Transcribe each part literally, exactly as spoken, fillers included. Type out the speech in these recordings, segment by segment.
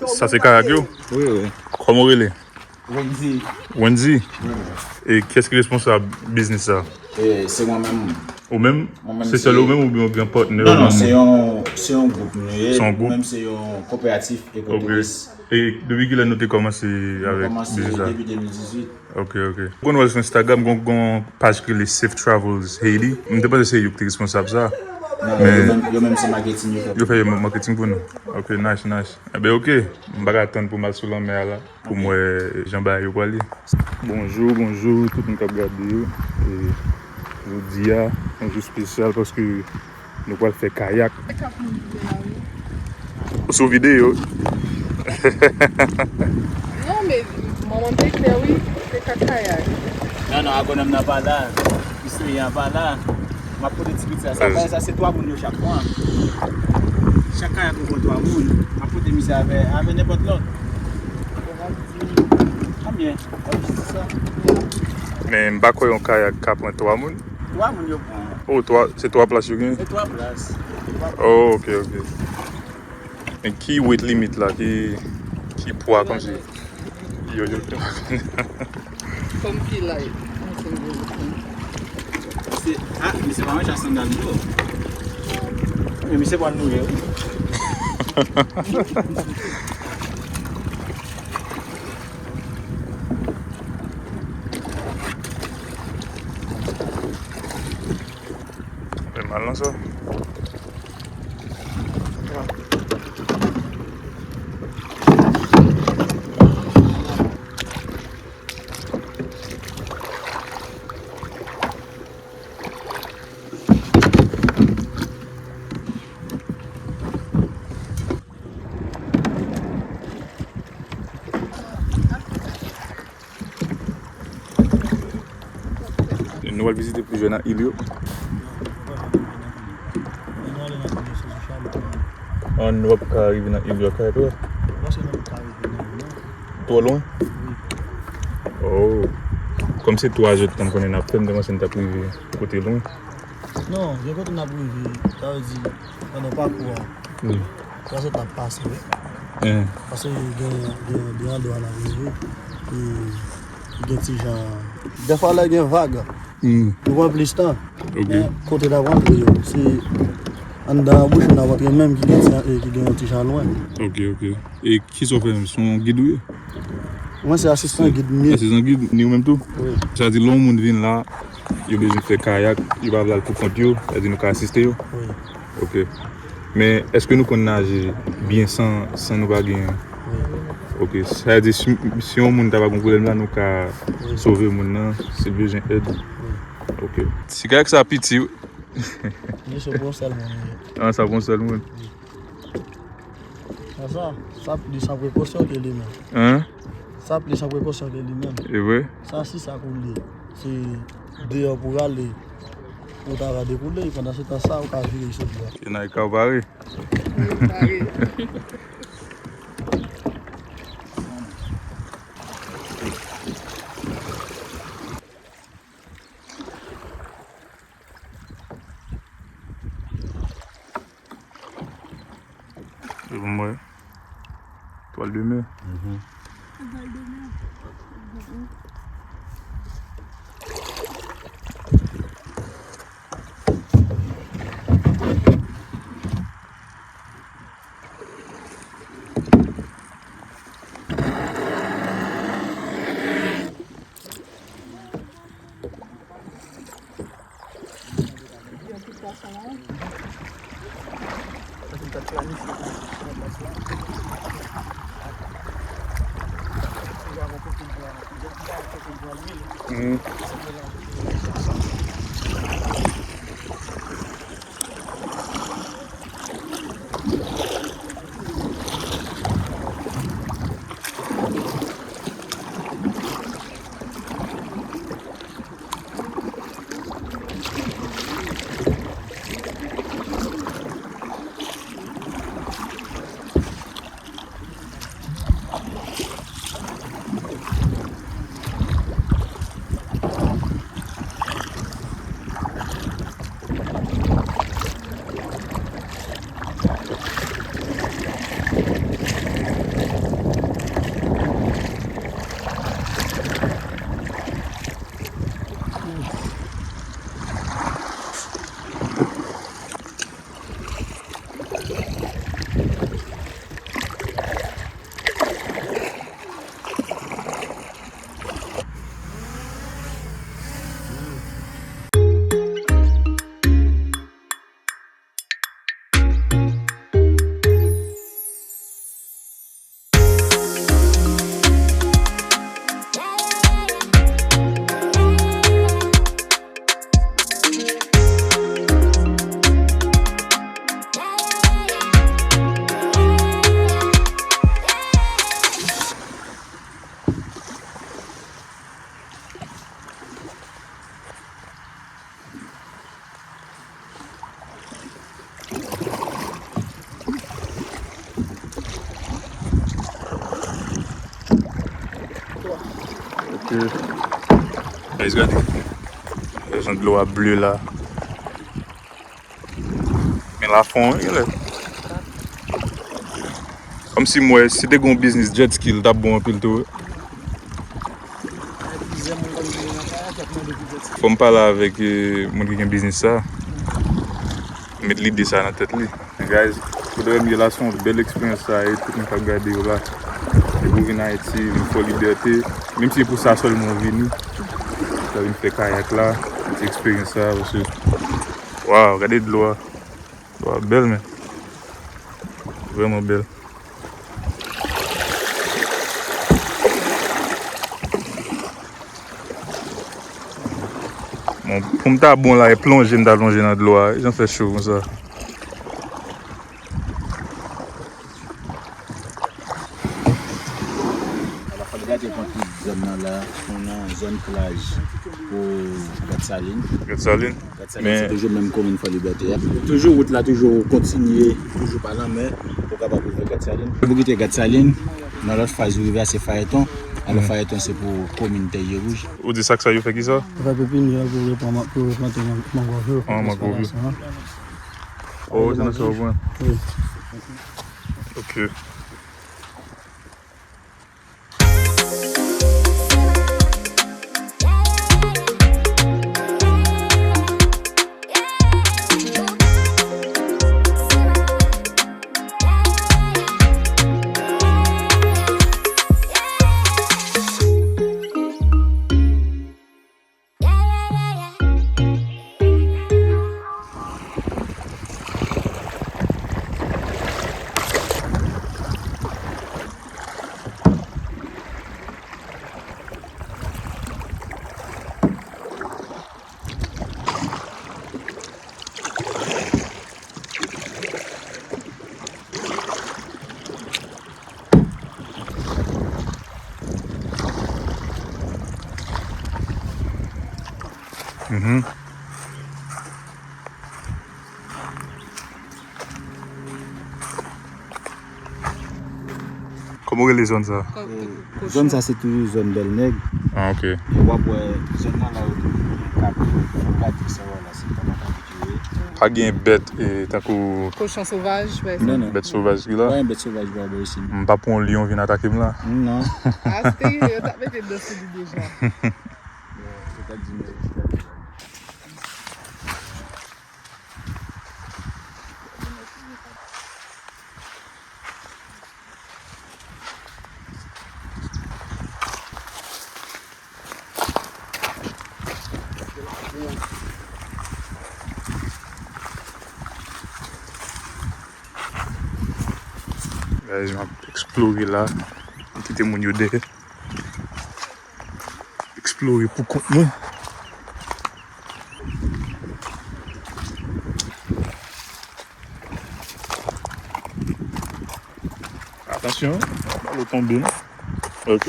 Sa se kayak yo? Wi, wi. Kòman w rele? Wendy. Wendy? Wi, wi. E kiyès ki responsab biznis sa? E, se mwen menm. Ou menm? Mwen menm. Se sèl ou menm oubyen ou gen patnè? Non, non, se yon, se yon gwoup nou ye. Se yon gwoup? Mwen menm se yon koperatif ekotourist. E depi kilè nou te kòmanse avèk biznis la? Nou kòmanse depi de mil dizuit. Ok, ok. Ou konn wè sou Instagram, gon, gon paj ki rele Safe Travels Haiti. M te panse se yo ki te responsab sa. Non, men yo menm, yo menm se maketing yo fè. Yo fè maketing pou nou. Ok, nice, nice. Enben, ok. M pa ka tann pou m al sou lanmè a la, pou m wè jan bagay yo prale. Bonjou, bonjou, tout moun k ap gade yo. E jodi a, yon jou espesyal paske nou pral fè kayak. Ou sou videyo? Non, men manman m te klè, wi. Se ka kayak. Non, non, agwonòm nan pa la. Istoryen an pa la. M ap pote ti pit sa. Sa, bagay sa, se twa moun yo chak fwa. Chak kayak yo pran twa moun. M ap pote misye avè, avè nenpòt lòt. Konbyen? W ap jis di sa. Men m pa kwè yon kayak ka pran twa moun. Twa moun yo pran. Oh, twa, se twa plas yo gen? Se twa plas. Se twa plas. Oh, ok, ok. Men ki weight limit la? Ki, ki pwa kòmsi? Yo, yo. Kòm ki light. Se, ah, men se pa manje a sandal yo. Men misye pral mouri, wi. Fè mal nan sa. Nou al vizite plizyè nan il yo. An, nou ap ka rive nan il yo ak kayak la? Twò lwen? Oh. Kòm se twa zè tan m konnen n ap fè, m te panse n t ap rive yon kote lwen. Non, gen kote n ap rive, sa vle di, pandan pakou a, twa zè tan ap pase, wi. Paske gen, gen de andwa n ap rive, e gen ti jan, dèfwa lè gen vag, nou pran plis tan. Men kote n ap rantre yo, se anndan anbouch n ap rantre menm ki gen ti, e ki gen yon ti jan lwen. Ok, ok. E kisa w fè menm? Se yon gid ou ye? Mwen se asistan gid m ye. Asistan gid, ni ou menm tou? Wi. Sa di lè yon moun vin la, yo bezwen fè kayak, yo pa vle al pou kont yo, sa di nou ka asiste yo? Wi. Ok. Men èske nou konn naje byen san, san nou pa gen? Wi. Ok. Sa di si, si yon moun ta pa gen pwoblèm la, nou ka sove moun nan, si l bezwen èd. Wi. Ok. Ti kayak sa piti, wi. Li se pou yon sèl moun, wi. Ah, sa pou yon sèl moun. Wi. Sa, sa pli san prekosyon ke li menm. Hein? Sa pli san prekosyon ke li menm. E vre? Sa si sa koule, se deyò pou rale, ou ta va dekoule, pandan se tan sa, ou ka vire sou li a. E nan ka w pare? Wi, pare. E bon, mwen. Twal de men. Mhm. Twal de men. Mhm. Guys, gade. Gade jan dlo a ble la. Men la fon, wi, genlè. Kòmsi m wè, si te gen yon biznis jet ski, li t ap bon anpil tou, wi. Fò m pale avèk, eh, moun ki gen biznis sa. Met lide sa nan tèt li. Guys, Fodorem ye la, se yon bèl eksperyans sa ye, tout moun k ap gade yo la. Depi w vin Ayiti, vin Fò Libète, menm si se pou sa sèlman w vini, w ta vin fè kayak la, ti eksperyans sa, paske, waw, gade dlo a. Dlo a bèl, men. Vrèman bèl. Bon, pou m ta bon la, e plonje m ta plonje nan dlo a, jan fè cho konsa. Alò, Fò Libète pran tout zòn nan la, nou nan zòn plaj pou Gad Salin. Gad Salin? Gad Salin, se toujou menm komin Fò Libète a. Toujou wout la, toujou kontinye, toujou pa lanmè, pou kapab rive Gad Salin. Pou kite Gad Salin, nan lòt faz ou rive a se Fayeton. Alò, Fayeton se pou komin Tèye Wouj. Ou di sa k sa yo fè ki sa? Yo fè pepinye pou repan-, pou replante man-, mangòv yo. Ah, mangòv yo. Oh, se nan sa yo pran. Wi. Ok. Mhm. Kòman w rele zòn sa? Zòn sa se toujou zòn Bèl Nèg. Ah, ok. E w ap wè zòn nan la yo toujou gen kat, kat sa w wè la, se kòman Pa gen bèt, eh, tankou kochon sovaj, pa egzanp. Non, non. Bèt sovaj ki la? Pa gen bèt sovaj bò bò isi. M pa pran yon lyon vin atake m la. Non. Aste, yo t ap mete dan sou li deja. Yo, yo t ap di m, yo t ap di m. Guys, m ap eksplore la. M kite moun yo dèyè. Eksplore pou kont mwen. Atansyon, pa lo tonbe non. Ok.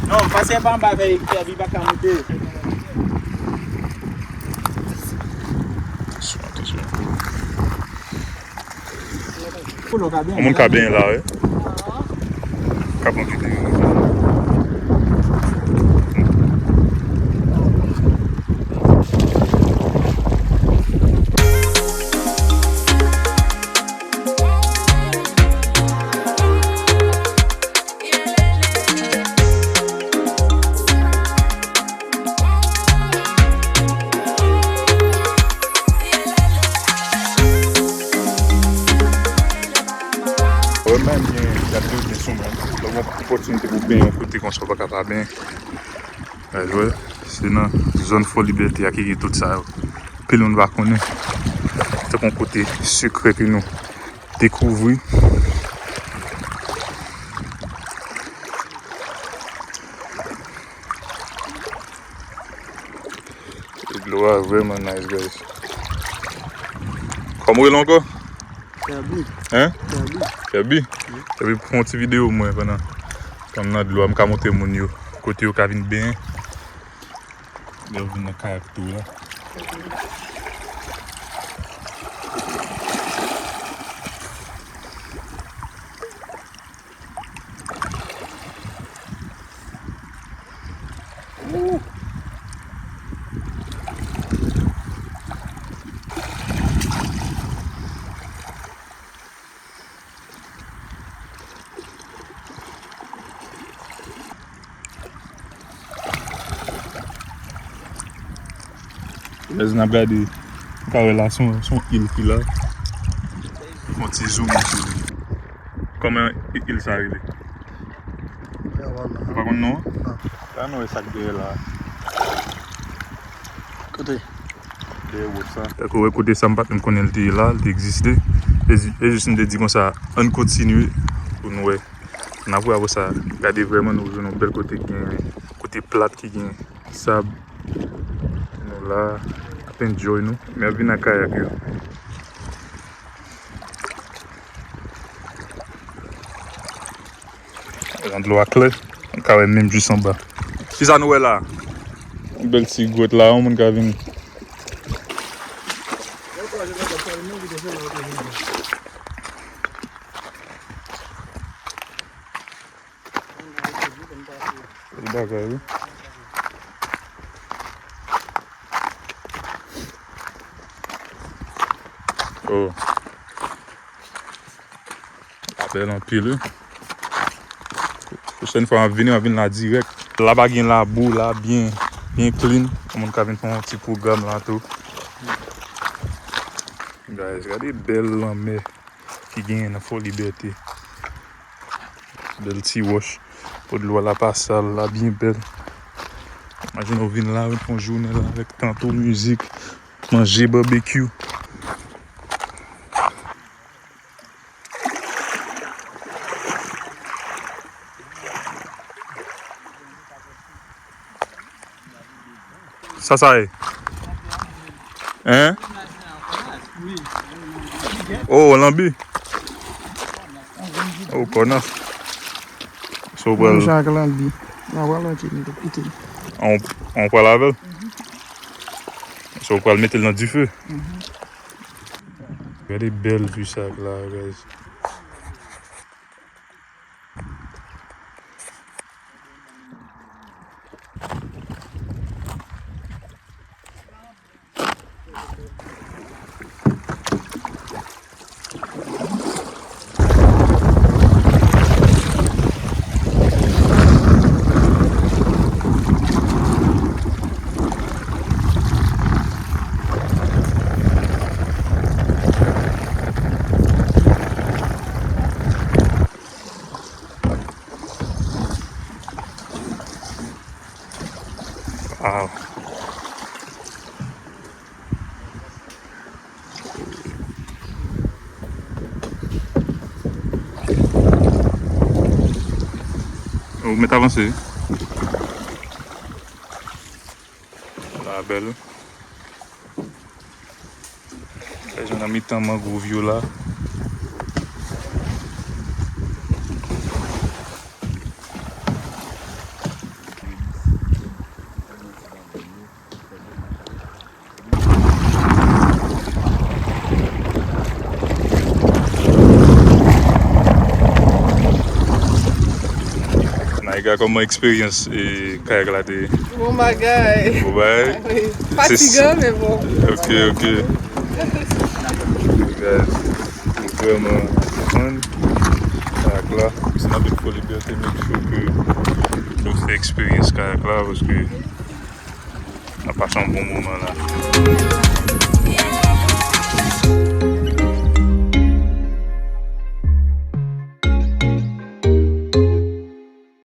Non, pase pa anba vè Hector, li pa ka monte. Atansyon, atansyon. Yon moun ka benyen la, wi. Ka pran videyo. Wè, menm gen, gade yo byen sou mwen. Lè w gen opòtinite pou benyen yon kote konsa, w pa ka pa benyen. Gade, wè, se nan zòn Fò Libète a ki gen tout sa yo. Anpil moun pa konnen. Se yon kote sekrè ke nou dekouvri. Dlo a vrèman nice, guys. Kòman w rele ankò? Kirby. Hein? Kirby. Kirby? Wi. Kirby, fè yon ti videyo mwen pandan, pandan nan dlo a, m ka montre moun yo kote yo ka vin benyen. Lè yo vin nan kayak tou la. Lè n ap gade, ou ka wè la, se yon, se yon il ki la. Fè yon ti zoom in sou li. Kòman il sa rele? Ou pa konn non an? Sa nou wè sa k dèyè la. Kote? Dèyè wòch sa. Tankou wè kote sa m pa t menm konnen l te ye la, l te egziste. E zi-, e jis m te di konsa, ann kontinye pou n wè. N ap wè apre sa. Gade vrèman nou jwenn yon bèl kote ki gen, kote plat ki gen sab. Nou la, ap enjoy nou. Men ap vin ak kayak yo. Jan dlo a klè, nou ka wè menm jis anba. Kisa nou wè la? Yon bèl ti gwèt la, yon moun ka vin. Bèl bagay, wi. Oh. Bèl anpil, wi. Pwochèn fwa m ap vini, m ap vin la dirèk. La pa gen labou, la byen, byen clean. Yon moun ka vin fè yon ti pwogram la tou. Guys, gade bèl lanmè ki genyen nan Fò Libète. Bèl ti wòch. Po dlo a la pa sal, la byen bèl. Imajine w vin la, vin fè yon jounen la avèk tant ou, mizik, manje, babekyou. Sa sa ye? Hein? Oh, lanbi. Oh, kònas. So, ou pral. Mwen ak lanbi. Mwen pral manje, mwen kite. On, on pral avè l? So, ou pral mete l nan dife? Gade bèl vi sa la, guys. Wow. Ou mèt avanse. La bèl. Sa jwenn nan mitan mangrove yo la. Naïga, kòman eksperyans, e, kayak la te ye? Bon bagay. Bon bagay? Wi. Fatigan, men bon. Ok, ok. Guys, nou vrèman konn kayak la. Si n ap vin Fò Libète, make sure ke nou fè eksperyans kayak la, paske n ap pase yon bon moman la.